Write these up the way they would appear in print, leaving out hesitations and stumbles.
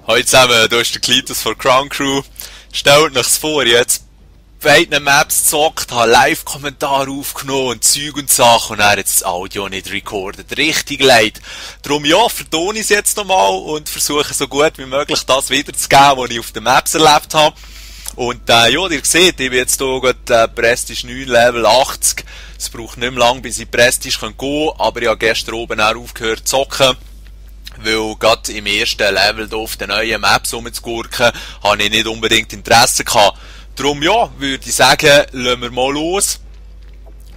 Hallo zusammen, hier ist der Klitus von Crown Crew. Stellt euch vor, jetzt beiden Maps gezockt, habe Live-Kommentare aufgenommen und Zeug und Sachen und er hat das Audio nicht recorded. Richtig leid. Darum ja, vertone ich es jetzt nochmal und versuche so gut wie möglich das wiederzugeben, was ich auf den Maps erlebt habe. Und ja, ihr seht, ich bin jetzt hier gerade Prestige 9 Level 80. Es braucht nicht mehr lang, bis ich Prestige gehen kann, aber ich habe gestern oben auch aufgehört zu zocken. Weil gerade im ersten Level hier auf den neuen Maps rumzugurken, habe ich nicht unbedingt Interesse gehabt. Darum ja, würde ich sagen, lassen wir mal los.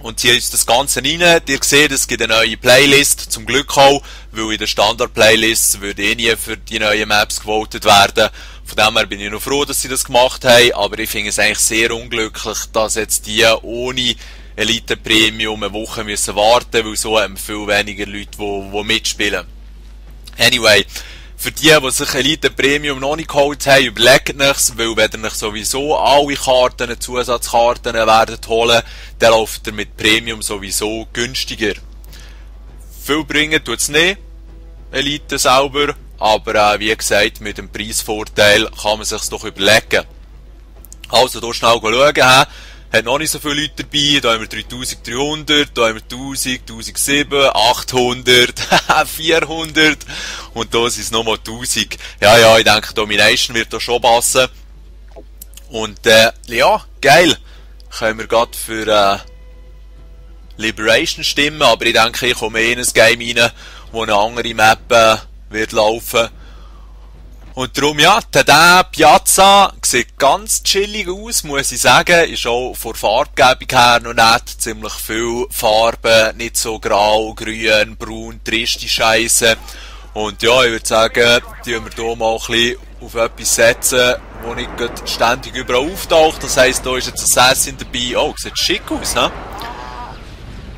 Und ziehen uns das Ganze rein. Ihr seht, es gibt eine neue Playlist, zum Glück auch, weil in der Standard-Playlist würde eh nie für die neuen Maps gewotet werden. Von dem her bin ich noch froh, dass sie das gemacht haben, aber ich finde es eigentlich sehr unglücklich, dass jetzt die ohne Elite Premium eine Woche müssen warten, weil so haben viel weniger Leute, die mitspielen. Anyway, für die sich Elite Premium noch nicht geholt haben, überlegt euch's, weil wenn ihr euch sowieso alle Karten, Zusatzkarten werdet holen, dann lauft ihr mit Premium sowieso günstiger. Viel bringen tut's nicht, Elite selber, aber wie gesagt, mit dem Preisvorteil kann man sich's doch überlegen. Also, hier schnell schauen, hat noch nicht so viele Leute dabei, da haben wir 3300, da haben wir 1000, 1007, 800, 400 und da sind es nochmal 1000. Ja, ich denke, Domination wird da schon passen. Und ja, geil, können wir gerade für Liberation stimmen, aber ich denke, ich komme in ein Game rein, wo eine andere Map wird laufen. Und darum, ja, der Piazza sieht ganz chillig aus, muss ich sagen. Ist auch von der Farbgebung her noch nett. Ziemlich viel Farben, nicht so grau, grün, braun, triste Scheisse. Und ja, ich würde sagen, die wir hier mal ein bisschen auf etwas setzen, wo nicht ständig überall auftaucht. Das heisst, da ist jetzt Assassin dabei. Oh, sieht schick aus, ne?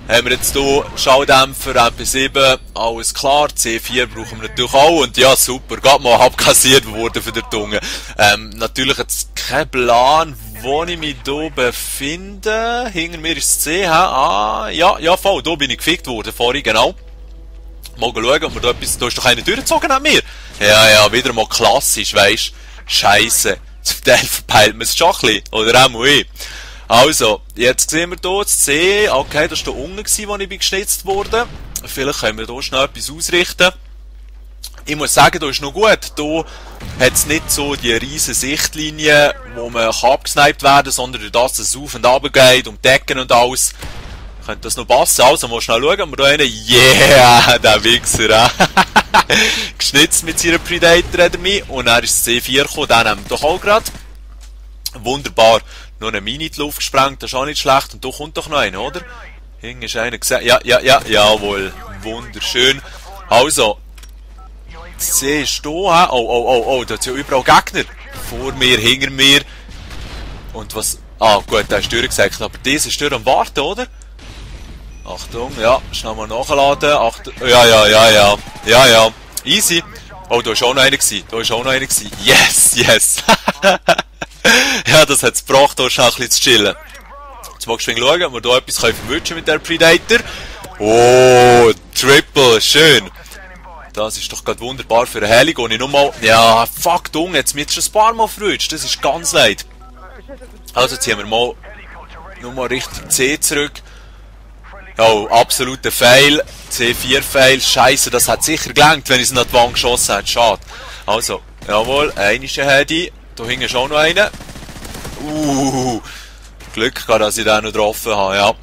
Haben wir jetzt hier Schalldämpfer, MP7, alles klar, C4 brauchen wir natürlich auch und ja super, gerade mal abkassiert worden für den Tunge. Natürlich jetzt kein Plan, wo ich mich hier befinde, hinter mir ist das C, ja voll, da bin ich gefickt worden vorhin, genau. Mal schauen, ob wir da etwas, da ist doch einer durchgezogen an mir. Ja, wieder mal klassisch, weisst, Scheisse, zum Teil verpeilt man es schon ein bisschen, oder auch mal ich. Also, jetzt sehen wir hier das C. Okay, das war hier unten, wo ich geschnitzt wurde. Vielleicht können wir hier schnell etwas ausrichten. Ich muss sagen, da ist noch gut. Hier hat es nicht so die riesen Sichtlinie, wo man abgesniped werden kann, sondern durch das es auf und ab geht, um Decken und alles. Könnte das noch passen? Also, mal schnell schauen, ob wir da einen. Yeah, der Wichser, geschnitzt mit seiner Predator hat er mich. Und dann ist das C4 gekommen, den nehmen wir doch auch gerade. Wunderbar. Noch eine Mini in die Luft gesprengt, das ist auch nicht schlecht. Und da kommt doch noch einer, oder? Hinten ist einer gesehen. Ja, jawohl. Wunderschön. Also. C ist da. Oh, da sind ja überall Gegner. Vor mir, hinter mir. Und was... Ah, gut, der ist durchgesagt. Aber dieser ist durch am Warten, oder? Achtung, ja. Schnell mal nachladen. Achtung. Ja. Easy. Oh, da ist auch noch einer gewesen. Yes. Ja, das hat es gebracht, hier schnell ein bisschen zu chillen. Jetzt magst du schauen, ob wir hier etwas verwünschen mit der Predator. Oh, Triple, schön. Das ist doch gerade wunderbar für eine Heli. Und ich nochmal... Ja, fuck, Dung, jetzt mich schon ein paar Mal verwünscht. Das ist ganz leid. Also ziehen wir mal nochmal Richtung C zurück. Oh, absoluter Fail. C4-Fail. Scheiße, das hat sicher gelangt, wenn ich es nicht an die Wand geschossen hätte. Schade. Also, jawohl, eine ist eine Heli. Da hinten ist auch noch einer. Glück gehabt, dass ich den noch getroffen habe, ja.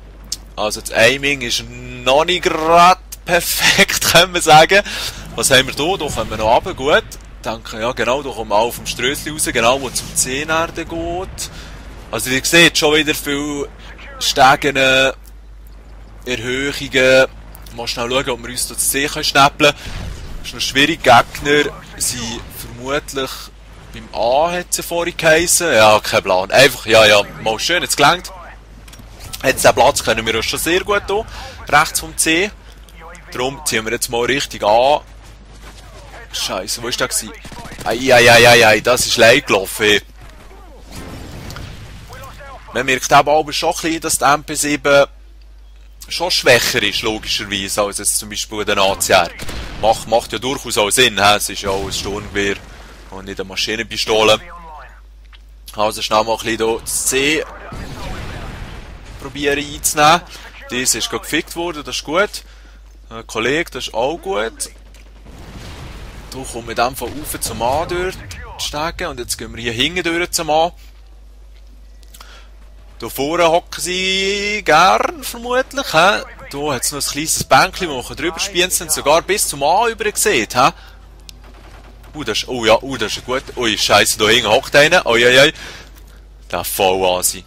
Also das Aiming ist noch nicht gerade perfekt, können wir sagen. Was haben wir hier? Da kommen wir noch runter, gut. Danke, ja genau, da kommen wir auch vom Strössli raus, genau, wo zum C-Erde geht. Also ihr seht schon wieder viele Stegen, Erhöhungen. Mal schnell schauen, ob wir uns das C schnappeln können. Das ist noch schwierig, Gegner sind vermutlich... Beim A hat sie vorhin geheissen. Ja, kein Plan. Einfach, ja, mal schön, jetzt gelangt. Jetzt den Platz können wir uns schon sehr gut hier. Rechts vom C. Darum ziehen wir jetzt mal richtig an. Scheiße, wo ist der gewesen? Ei, das ist leid gelaufen. Man merkt aber schon ein bisschen, dass die MP7 schon schwächer ist, logischerweise, als jetzt zum Beispiel der ACR. Macht ja durchaus auch Sinn, he? Es ist ja auch ein Sturmgewehr. Und nicht eine Maschinenpistole. Also schnell mal ein bisschen hier das C probieren einzunehmen. Dies ist gerade gefickt worden, das ist gut. Kollege, das ist auch gut. Du kommst mit dem von rauf zum A durchsteigen. Und jetzt gehen wir hier hinten durch zum A. Hier vorne hocken sie gern, vermutlich. He? Hier hat es noch ein kleines Bänkchen, wo man drüber spielen kann, sogar bis zum A über gesehen. He? Das ist, das ist gut. Ui, Scheiße, da hinten hockt einer. Uiuiui. Der Vollasi.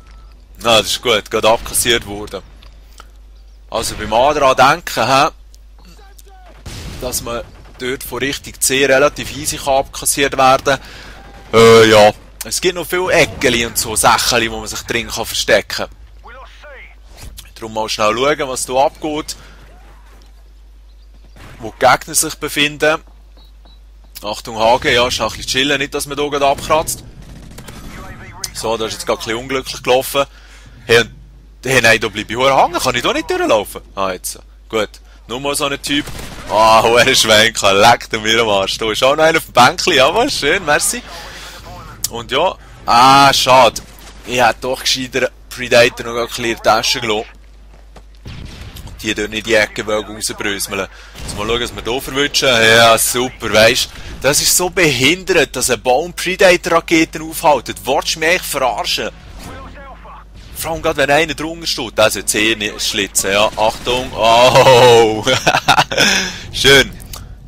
Na, das ist gut, gerade abkassiert worden. Also beim A daran denken, he? Dass man dort von Richtung C relativ easy kann abkassiert werden. Ja. Es gibt noch viele Ecken und so Sachen, wo man sich drin kann verstecken kann. Darum mal schnell schauen, was hier abgeht. Wo die Gegner sich befinden. Achtung Hagen, ja, ist noch ein bisschen chillen, nicht dass man hier gerade abkratzt. So, da ist jetzt gerade ein bisschen unglücklich gelaufen. Hey, nein, da bleibe ich hängen, kann ich da nicht durchlaufen? Ah, jetzt. Gut. Nur mal so ein Typ. Ah, hoher Schwenker, leckt mir am Arsch. Da ist auch noch einer auf dem Bänkchen, jawohl, schön, merci. Und ja, schade. Ich hätte doch gescheiter Predator noch ein bisschen in die Tasche gelassen. Und die dort nicht die Ecke rausbröseln. Jetzt mal schauen, was wir hier verwünschen. Ja, super, weisst. Das ist so behindert, dass ein Baum Predator-Raketen aufhaltet. Wolltest du mich eigentlich verarschen? Vor allem gerade, wenn einer drunter steht. Das ist jetzt schlitzen, ja. Achtung. Oh. Schön.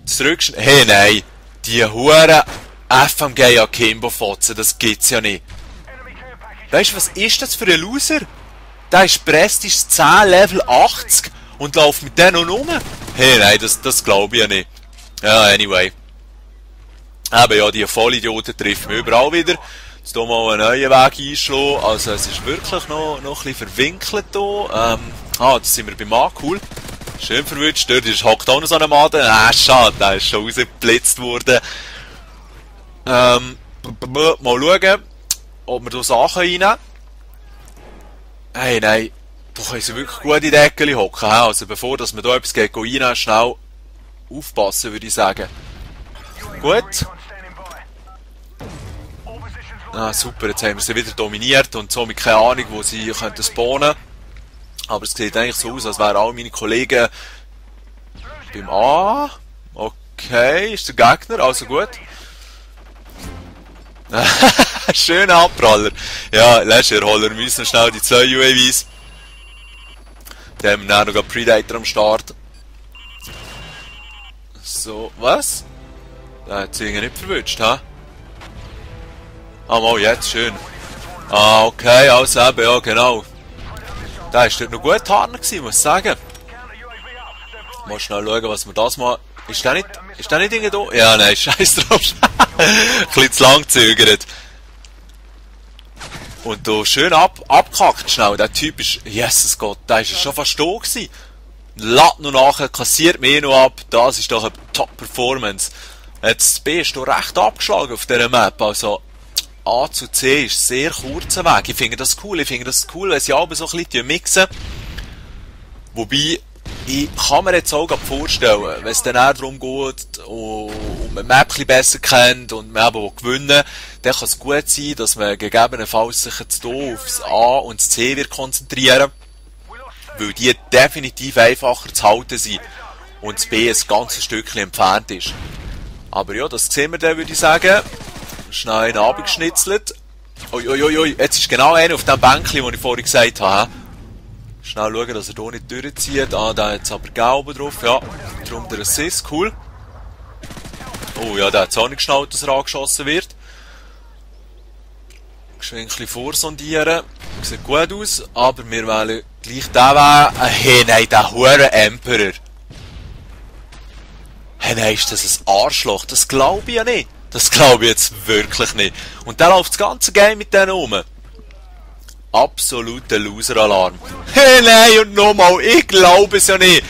Zurück. Hey, nein. Die Huren FMG Akimbo-Fotzen, das gibt's ja nicht. Weißt du, was ist das für ein Loser? Der ist Prestige 10, Level 80 und läuft mit denen noch rum. Hey, nein, das glaube ich ja nicht. Ja, anyway. Eben ja, die Vollidioten treffen wir überall wieder. Jetzt hier mal einen neuen Weg einschlagen. Also es ist wirklich noch ein bisschen verwinkelt hier. Jetzt sind wir beim Mann, cool. Schön verwünscht. Dort hockt auch noch so ein Mann. Schade, der ist schon rausgeblitzt worden. Mal schauen, ob wir hier Sachen reinnehmen. Hey, nein. Da können sie wirklich gut in die Ecke hocken. Also bevor dass wir hier etwas reinnehmen, schnell aufpassen, würde ich sagen. Gut. Super, jetzt haben wir sie wieder dominiert und somit keine Ahnung, wo sie könnten spawnen. Aber es sieht eigentlich so aus, als wären alle meine Kollegen beim A. Okay, ist der Gegner, also gut. Schöner Abpraller. Ja, letzter Holler, wir müssen schnell die 2 UAVs. Dann haben wir dann noch Predator am Start. So, was? Der hat sich nicht verwünscht, ha? Mal jetzt, schön. Okay, also eben, ja, genau. Der ist dort noch gut hartner gewesen, muss ich sagen. Mal schnell schauen, was wir das mal... Ist der nicht irgendwie da? Ja, nein, scheiß drauf. Ein bisschen zu lang gezögert. Und da schön abgekackt schnell. Der Typ ist, Jesus Gott, der ist schon fast da gewesen. Lädt noch nachher, kassiert mich noch ab. Das ist doch eine Top-Performance. Jetzt B ist da recht abgeschlagen auf dieser Map. Also A zu C ist sehr kurzer Weg. Ich finde das cool, wenn sie alle so ein bisschen mixen. Wobei, ich kann mir jetzt auch vorstellen, wenn es dann auch darum geht und man die Map ein besser kennt und man eben gewinnen, dann kann es gut sein, dass man gegebenenfalls sich jetzt hier aufs A und das C wird konzentrieren, weil die definitiv einfacher zu halten sind und das B ein ganzes Stückchen entfernt ist. Aber ja, das sehen wir dann, würde ich sagen. Schnell einen abgeschnitzelt. Ui, jetzt ist genau einer auf dem Bänkchen, das ich vorhin gesagt habe. Schnell schauen, dass er hier nicht durchzieht. Da hat jetzt aber gelb drauf. Ja, darum der Assist, cool. Oh ja, der hat es auch nicht geschnallt, dass er angeschossen wird. Geschwind ein bisschen vorsondieren. Sieht gut aus, aber wir wählen gleich den Weg. Hey, nein, der hure Emperor. Hey, nein, ist das ein Arschloch? Das glaube ich ja nicht. Das glaube ich jetzt wirklich nicht. Und dann läuft das ganze Game mit denen rum. Absoluter Loser-Alarm. Hey, nein, und nochmal, ich glaube es ja nicht.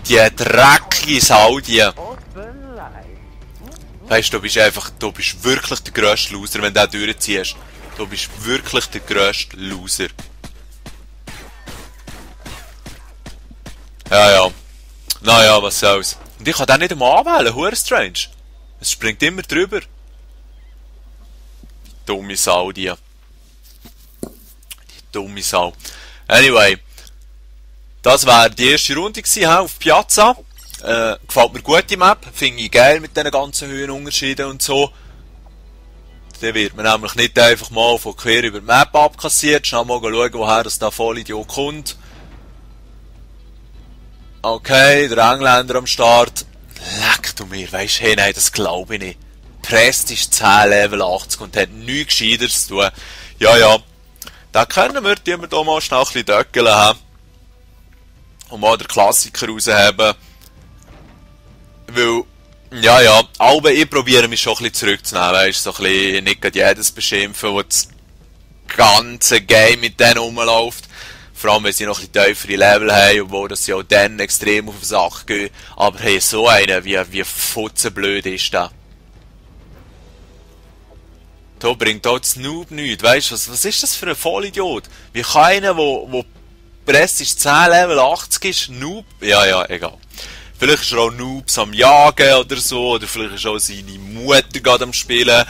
Die dreckige Sau, die. Weißt du, du bist wirklich der grösste Loser, wenn du den durchziehst. Du bist wirklich der grösste Loser. Ja. Naja, was soll's. Und ich kann den nicht einmal anwählen, hure strange. Es springt immer drüber. dumme Sau, die dumme Sau. Anyway, das war die erste Runde gewesen, auf Piazza. Gefällt mir gut die Map, finde ich geil mit diesen ganzen Höhenunterschieden und so. Dann wird man nämlich nicht einfach mal von quer über die Map abkassiert. Schnell mal schauen, woher das da Vollidiot kommt. Okay, der Engländer am Start. Leck du mir, weisst du, hey, nein, das glaube ich nicht. Prestige 10 Level 80 und hat nichts Gescheiteres zu tun. Ja, da können wir, die wir hier mal schnell ein bisschen döckeln haben. Und mal den Klassiker rausheben. Weil, aber ich probiere mich schon ein bisschen zurückzunehmen, weisst du, so ein bisschen nicht gerade jedes beschimpfen, wo das ganze Game mit denen rumläuft. Vor allem, wenn sie noch ein bisschen tiefere Level haben, obwohl das ja auch dann extrem auf die Sache geht. Aber hey, so einer, wie futzenblöd ist der. Da bringt auch das Noob nichts, weisst du, was ist das für ein Vollidiot? Wie kann einer, wo Prestige 10 Level 80 ist, Noob? Ja, egal. Vielleicht ist er auch Noobs am Jagen oder so, oder vielleicht ist auch seine Mutter gerade am Spielen.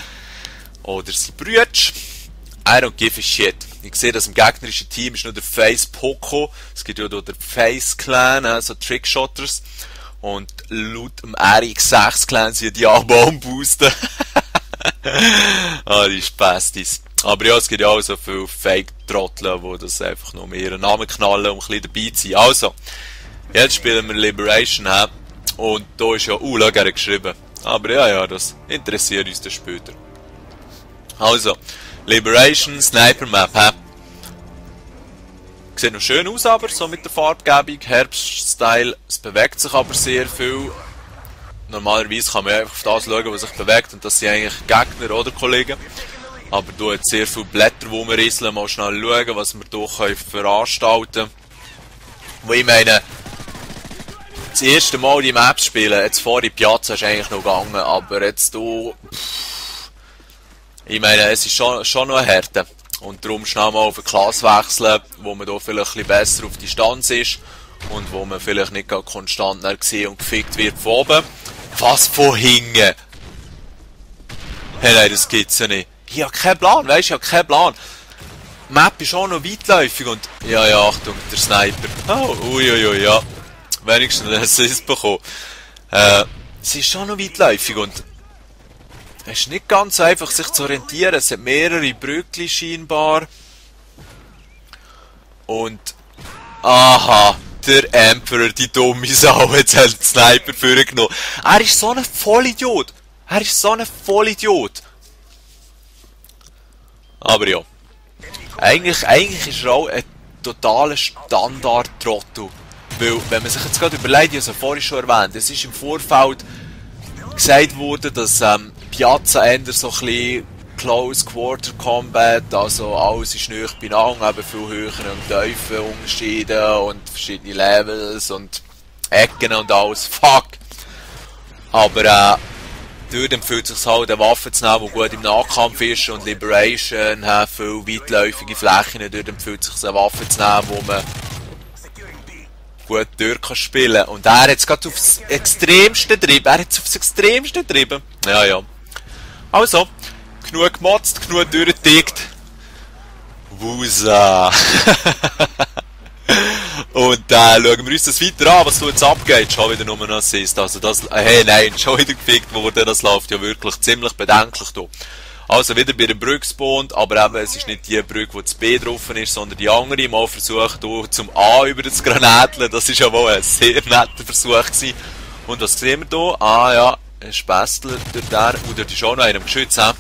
Oder sein Brüder. I don't give a shit. Ich sehe, dass im gegnerischen Team ist nur der Face Poco. Es gibt ja hier den Face Clan, also Trickshotters. Und laut dem RX6 Clan sind die Album boosten. Die Spastis. Aber ja, es gibt ja auch so viele Fake-Trottel, die das einfach nur mehr ihren Namen knallen, um ein bisschen dabei zu sein. Also, jetzt spielen wir Liberation, und da ist ja schau, geschrieben. Aber ja, das interessiert uns dann später. Also, Liberation, Sniper Map, Sieht noch schön aus, aber so mit der Farbgebung, Herbststyle, es bewegt sich aber sehr viel. Normalerweise kann man einfach auf das schauen, was sich bewegt, und das sind eigentlich Gegner oder Kollegen. Aber da hat sehr viele Blätter, die wir rieseln, mal schnell schauen, was wir hier veranstalten können. Wo ich meine, das erste Mal die Maps spielen, jetzt vor die Piazza ist eigentlich noch gegangen, aber jetzt hier, ich meine, es ist schon noch eine Härte. Und darum schnell mal auf eine Klasse wechseln, wo man hier vielleicht ein bisschen besser auf Distanz ist und wo man vielleicht nicht konstant gesehen und gefickt wird von oben. Was von hinten? Hey, nein, das gibt's ja nicht. Ich habe keinen Plan, weisst du, ich habe keinen Plan. Die Map ist auch noch weitläufig und... Ja, Achtung, der Sniper. Oh, uiuiui, ja. Wenigstens einen Assist bekommen. Es ist schon noch weitläufig und... Es ist nicht ganz einfach, sich zu orientieren. Es hat mehrere Brückli scheinbar. Und... Aha, der Emperor, die dumme Sau, jetzt hat den Sniper vorgenommen. Er ist so ein Vollidiot. Aber ja. Eigentlich ist er auch ein totaler Standard-Trottel. Weil, wenn man sich jetzt gerade überlegt, ich habe es vorhin schon erwähnt, es ist im Vorfeld gesagt worden, dass Piazza eher so ein bisschen Close Quarter Combat, also alles ist nahe beieinander, eben viel höhere und tiefe Unterschiede und verschiedene Levels und Ecken und alles. Fuck! Aber dort empfiehlt es sich halt, eine Waffe zu nehmen, die gut im Nahkampf ist, und Liberation hat viele weitläufige Flächen. Dort empfiehlt es sich, eine Waffe zu nehmen, wo man gut durch spielen kann. Und er hat es gerade aufs Extremste getrieben. Ja. Also, genug gemotzt, genug durchgetickt. Wusa! Und schauen wir uns das weiter an, was da jetzt abgeht. Schon wieder nur ein Assist. Also das, hey nein, schon wieder gefickt worden. Das läuft ja wirklich ziemlich bedenklich hier. Also wieder bei der Brücke gespawnt, aber eben, es ist nicht die Brücke, wo das B drauf ist, sondern die andere. Mal versucht hier zum A über das Granätchen. Das ist ja wohl ein sehr netter Versuch gewesen. Und was sehen wir hier? Ah ja, ein Spästler durch der. Und dort ist auch noch einem Geschütz. Ja,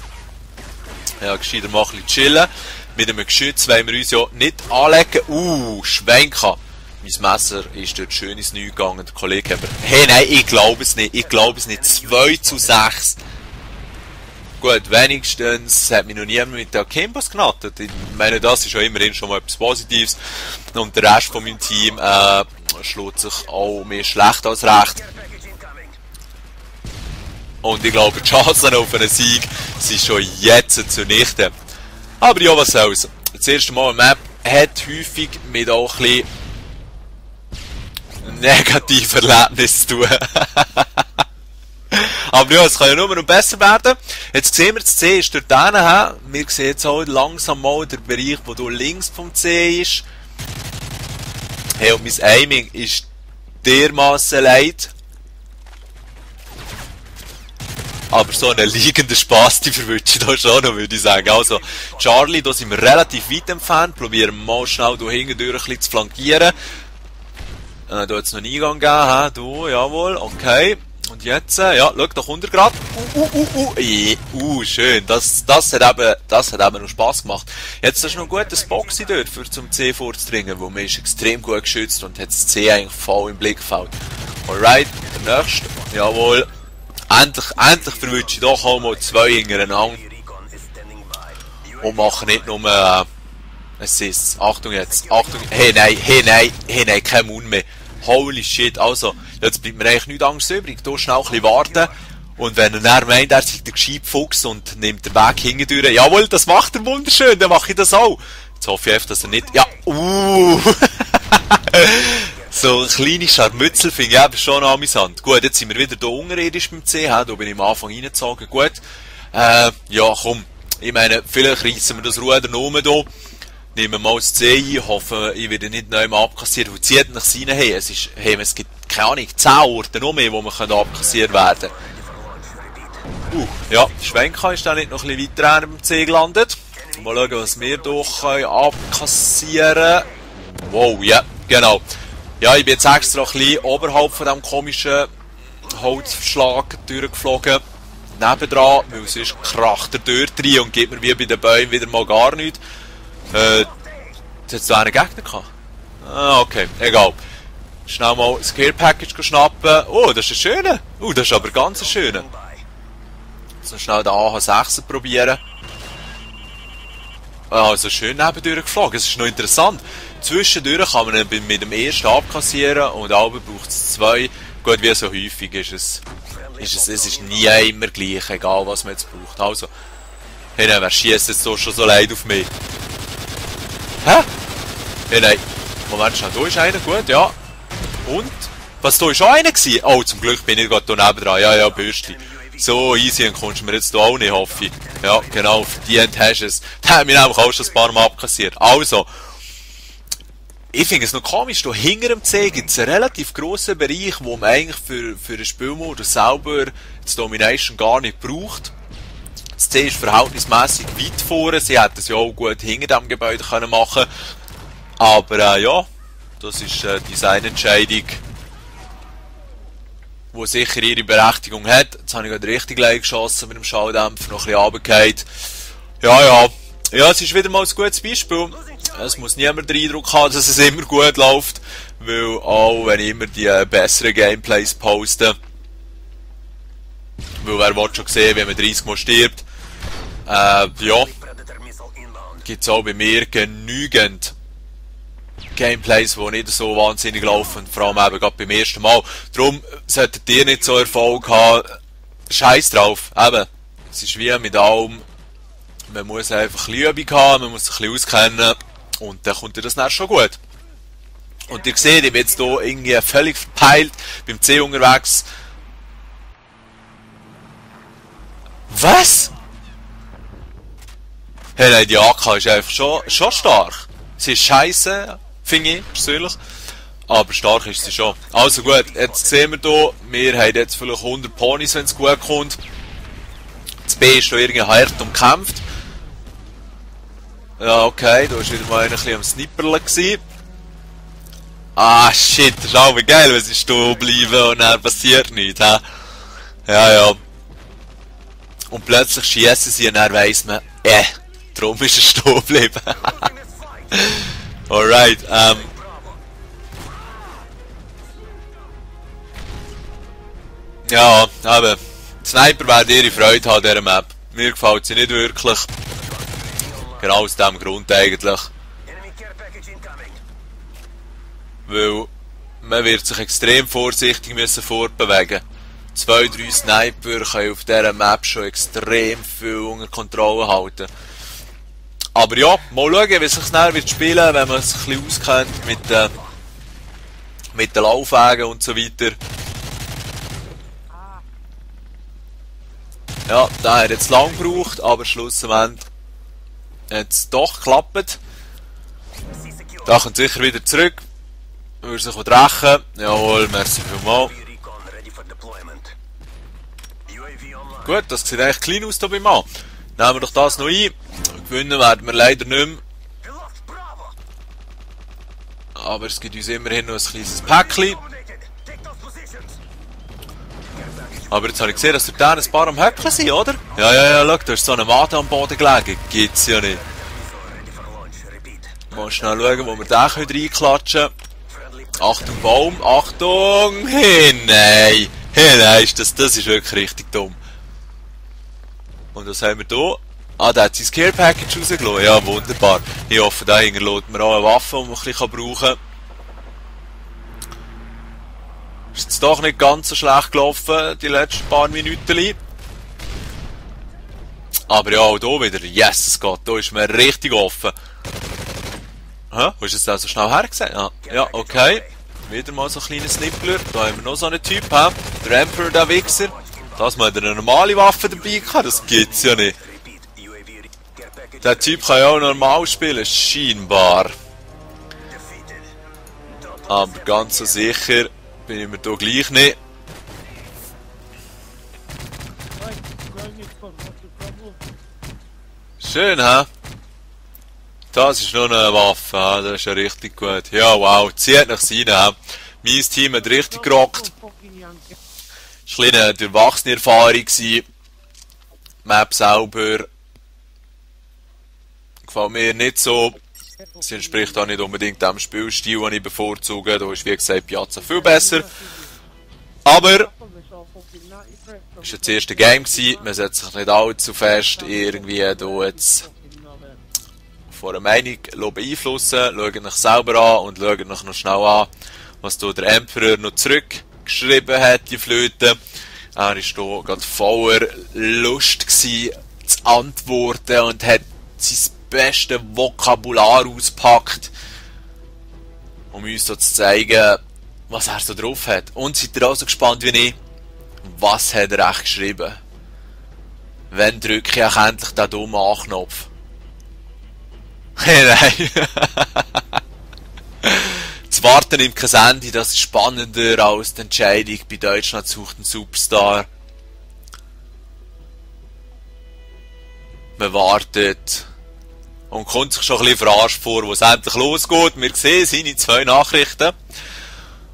gescheiter mal ein bisschen chillen. Mit einem Geschütz wollen wir uns ja nicht anlegen. Schwenka. Mein Messer ist dort schön ins Neu gegangen. Der Kollege hat mir... Hey, nein, ich glaube es nicht. 2:6. Gut, wenigstens hat mich noch niemand mit den Akimbos genattet. Ich meine, das ist ja immerhin schon mal etwas Positives. Und der Rest von meinem Team schlägt sich auch mehr schlecht als recht. Und ich glaube, die Chancen auf einen Sieg sind schon jetzt zunichte. Aber ja, was soll's. Das erste Mal eine Map hat häufig mit auch ein bisschen negativen Erlebnissen zu tun. Aber ja, es kann ja nur noch besser werden. Jetzt sehen wir, das C ist dort hinten. Wir sehen jetzt auch langsam mal den Bereich, wo du links vom C ist. Hey, und mein Aiming ist dermassen leid. Aber so einen liegenden Spass, die verwünsche ich da schon noch, würde ich sagen. Also, Charlie, da sind wir relativ weit entfernt. Probieren wir mal schnell hier hinten durch ein bisschen zu flankieren. Da hat es noch einen Eingang gegeben, du, jawohl, okay. Und jetzt, ja, schau, da kommt er gerade. Schön. Das hat eben noch Spass gemacht. Jetzt ist noch ein guter Spot dort, für zum C vorzudringen, wo man ist extrem gut geschützt und hat das C eigentlich voll im Blickfeld. Alright, der nächste, jawohl. Endlich verwünsche ich doch auch mal 2 hintereinander. Und mache nicht nur, Assists. Achtung jetzt, Achtung, hey nein, kein Mund mehr. Holy shit, also, jetzt bleibt mir eigentlich nichts anderes übrig. Hier schnell ein bisschen warten. Und wenn er dann meint, er sei der Gescheitfuchs und nimmt den Weg hintendurch, jawohl, das macht er wunderschön, dann mache ich das auch. Jetzt hoffe ich einfach, dass er nicht, ja, so ein kleines Scharmützel finde ich eben schon amüsant. Gut, jetzt sind wir wieder hier unterirdisch beim C, da bin ich am Anfang reingezogen. Gut, ja komm, ich meine, vielleicht reissen wir das Ruder noch hier. Nehmen wir mal das C ein, hoffe, ich werde nicht neu mehr abkassiert, weil zieht nach rein, hey, es gibt, keine Ahnung, 10 Orte noch mehr, wo man abkassiert werden kann. Ja, Schwenka ist dann nicht noch ein bisschen weiter beim C gelandet. Mal schauen, was wir hier abkassieren können. Wow, ja, genau. Ja, ich bin jetzt extra ein bisschen oberhalb von diesem komischen Holzverschlag durchgeflogen. Nebendran, weil sonst kracht er dort rein und gibt mir wie bei den Bäumen wieder mal gar nichts. Jetzt hat es da einen Gegner gehabt. Ah, okay, egal. Schnell mal das Care Package schnappen. Oh, das ist ein schöner. Das ist aber ganz ein schöner. So schnell den AH6 probieren. Also schön nebendurch geflogen. Es ist noch interessant. Zwischendurch kann man ihn mit dem ersten abkassieren und aber braucht es 2. Gut, wie so häufig es ist nie immer gleich, egal was man jetzt braucht. Also, hey, nein, wer schießt jetzt so schon so leid auf mich? Hä? Hey, nein. Moment, schnell, da ist einer, gut, ja. Und? Was, da ist auch einer gewesen? Oh, zum Glück bin ich gerade da nebendran. Ja, Bürstli. So easy, dann kommst du mir jetzt da auch nicht, hoffe ich. Ja, genau, verdient hast du es. Da haben wir nämlich auch schon ein paar Mal abkassiert. Also, ich finde es noch komisch, da hinter dem C gibt es einen relativ grossen Bereich, wo man eigentlich für den Spielmodus selber das Domination gar nicht braucht. Das C ist verhältnismäßig weit vorne, sie hätten es ja auch gut hinter dem Gebäude können machen. Aber ja, das ist eine Designentscheidung, die sicher ihre Berechtigung hat. Jetzt habe ich gerade richtig leicht geschossen mit dem Schalldämpfer, noch ein bisschen runtergefallen. Ja, es ist wieder mal ein gutes Beispiel. Es muss niemand den Eindruck haben, dass es immer gut läuft, weil auch wenn ich immer die besseren Gameplays poste, weil wer will schon sehen, wenn man 30 Mal stirbt, ja, gibt es auch bei mir genügend Gameplays, die nicht so wahnsinnig laufen, vor allem eben gerade beim ersten Mal. Darum solltet ihr nicht so Erfolg haben, scheiß drauf, eben, es ist wie mit allem, man muss einfach ein bisschen Übung haben, man muss sich ein bisschen auskennen und dann kommt das dann schon gut. Und ihr seht, ich bin jetzt hier irgendwie völlig verpeilt beim C unterwegs. Was? Hey, nein, die AK ist einfach schon stark. Sie ist scheisse, finde ich, persönlich. Aber stark ist sie schon. Also gut, jetzt sehen wir hier, wir haben jetzt vielleicht 100 Ponys, wenn es gut kommt. Das B ist hier irgendwie hart umkämpft. Ja, okay, da war wieder mal ein bisschen am Snipperlen gewesen. Ah, shit, das ist auch geil, wenn sie stehen bleiben und dann passiert nichts, hä? Ja. Und plötzlich schießen sie und dann weiss man, darum ist er stehen geblieben. Alright, ja, aber Sniper werden ihre Freude haben an dieser Map. Mir gefällt sie nicht wirklich. Genau aus diesem Grund eigentlich. Weil man wird sich extrem vorsichtig müssen fortbewegen. 2-3 Sniper können auf dieser Map schon extrem viel unter Kontrolle halten. Aber ja, mal schauen, wie es sich schnell wird spielen, wenn man sich ein bisschen auskennt mit den Laufwegen und so weiter. Ja, der hat jetzt lang gebraucht, aber schlussendlich hat es doch geklappt. Da kommt sicher wieder zurück. Würde sich rächen. Jawohl, merci vielmals. Gut, das sieht eigentlich klein aus hier beim Mann. Nehmen wir doch das noch ein. Gewinnen werden wir leider nicht mehr. Aber es gibt uns immerhin noch ein kleines Päckchen. Aber jetzt habe ich gesehen, dass dort ein paar am Höckeln sind, oder? Ja, schau, da ist so eine Made am Boden gelegen. Gibt's ja nicht. Mal schnell schauen, wo wir den reinklatschen können. Achtung, Baum, Achtung! Hey, nein! Hey, nein, das ist wirklich richtig dumm. Und was haben wir hier? Ah, der hat sein Care Package rausgelassen. Ja, wunderbar. Ich hoffe, da hinterlässt mir auch eine Waffe, die man ein bisschen brauchen kann. Ist jetzt doch nicht ganz so schlecht gelaufen, die letzten paar Minuten. Aber ja, auch hier wieder. Yes, es geht. Hier ist mir richtig offen. Hä? Wo ist es denn so schnell hergesehen? Ah, ja, okay. Wieder mal so ein kleiner Snippler. Da haben wir noch so einen Typ. He? Der Emperor, der Wichser. Dass man eine normale Waffe dabei kann, das gibt's ja nicht. Der Typ kann ja auch normal spielen, scheinbar. Aber ganz so sicher bin ich mir da gleich nicht. Schön, hä? Das ist noch eine Waffe, he? Das ist ja richtig gut. Ja, wow, zieht nach rein, hä? Mein Team hat richtig gerockt. Das war eine kleine durchwachsene Erfahrung. Die Map selber gefällt mir nicht so. Sie entspricht auch nicht unbedingt dem Spielstil, den ich bevorzuge. Da ist, wie gesagt, Piazza viel besser. Aber es war das erste Game. Man sollte sich nicht allzu fest irgendwie da jetzt von einer Meinung beeinflussen. Schaut euch selber an und schaut euch noch schnell an, was hier der Emperor noch zurückgeschrieben hat, die Flöte. Er war hier gerade voller Lust zu antworten und hat sein bestes Vokabular auspackt, um uns so zu zeigen, was er so drauf hat. Und seid ihr auch so gespannt wie ich? Was hat er echt geschrieben? Wann drücke ich endlich den dummen A-Knopf? Nein. Das Warten im Ende, das ist spannender als die Entscheidung bei Deutschland sucht einen Superstar. Man wartet und kommt sich schon ein bisschen verarscht vor, wo es endlich losgeht. Wir sehen seine 2 Nachrichten.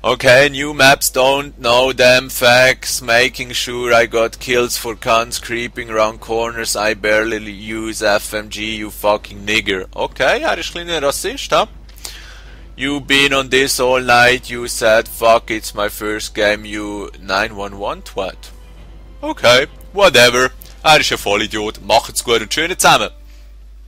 Okay, new maps don't know them facts, making sure I got kills for cunts, creeping around corners, I barely use FMG, you fucking nigger. Okay, er ist ein kleiner Rassist, ha? You been on this all night, you said fuck it's my first game, you 911 twat. Okay, whatever. Er ist ein Vollidiot. Macht's gut und schön zusammen.